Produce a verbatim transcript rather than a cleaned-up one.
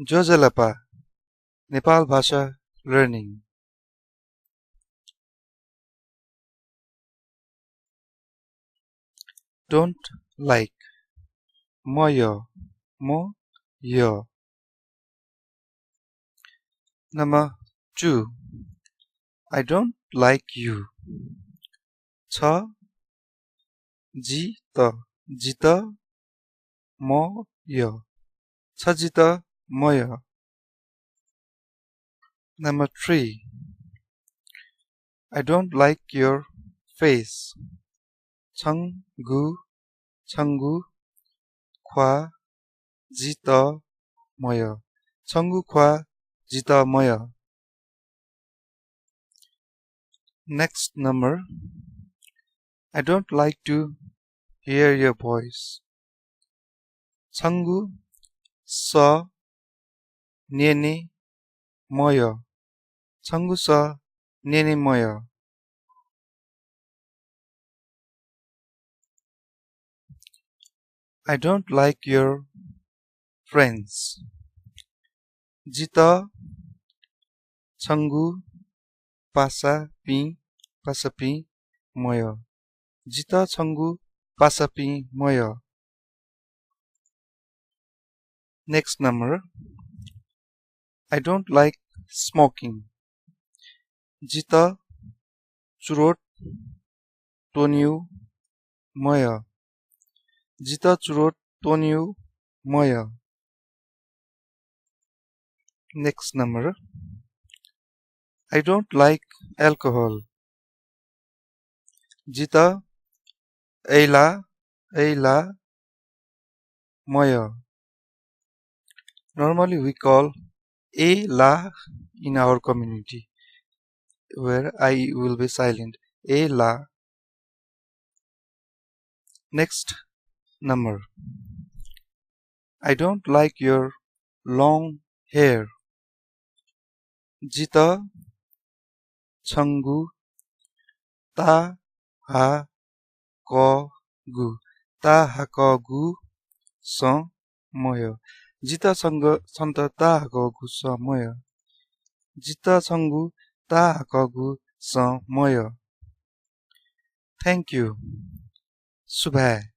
ज्वजलपा, नेपाल भाषा learning। Don't like, मयः, मयः। Number two, I don't like you। छ, जित, जित, मयः। छ, जित, मयः। Number three, I don't like your face। छंगु, छंगु ख्वाः जित मयः। छंगु ख्वाः जित मयः। Next number, I don't like to hear your voice। छंगु सः न्यने मयः। छंगु सः न्यने मयः। I don't like your friends। जित छंगु पासापिं, पासापिं मयः। जित छंगु पासापिं मयः। Next number, I don't like smoking। जित चुरोट त्वनेगु मयः। जित चुरोट त्वनेगु मयः। Next number, I don't like alcohol। जित अय्‌लाः, अय्‌लाः मयः। Normally we call अय्‌लाः in our community, where I will be silent। अय्‌लाः। Next number, I don't like your long hair। जित छंगु ताहाकःगु, ताहाकःगु सं मयः। जित छंग, छन्त ताहाकःगु सं मयः। जित छंगु ताहाकःगु सं मयः। Thank you। सुभाय्।